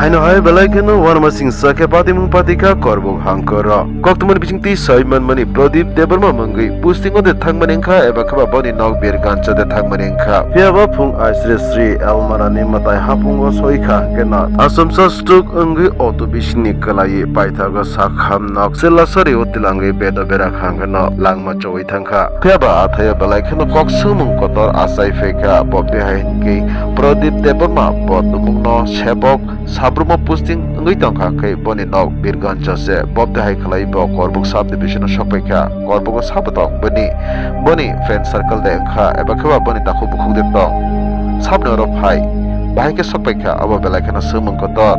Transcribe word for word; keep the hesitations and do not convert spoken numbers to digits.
Haino hai belai kheno uanama singsa khe patimung patikha Korbuk hangkoro. Koktwmani bisingtwi sai manmani Pradip Debbarma mungwi posting o de thangmani wngkha eba khe ba boni nok Birganj o de thangmani wngkha. Phiya ba phung aisre sri almara ni mwtai hapungo soikha hwnkhe no Asomsa stroke wngwi auto bisingni kwlaiwi paithago sakham nok Silasari o tilangwi bedo berakha hwnkhe no langma chowi thangkha. Phiya ba athaio belai kheno kok swngmung kotor achai phaikha. Bo twi hai hwnkhe Pradip Debbarma bo tumungno sebok Sabrumo posting wngwi tongkha khe boni nok Birganj o se. Bo twi hai khlai bo Korbuk sub division o sokphaikha. Korbugo sabo tong bini, boni friend circle de wngkha eba khe ba boni takhuk bukhuk de tong. Sabni oro phai, bahai khe sokphaikha abo belai kheno swngmung kotor.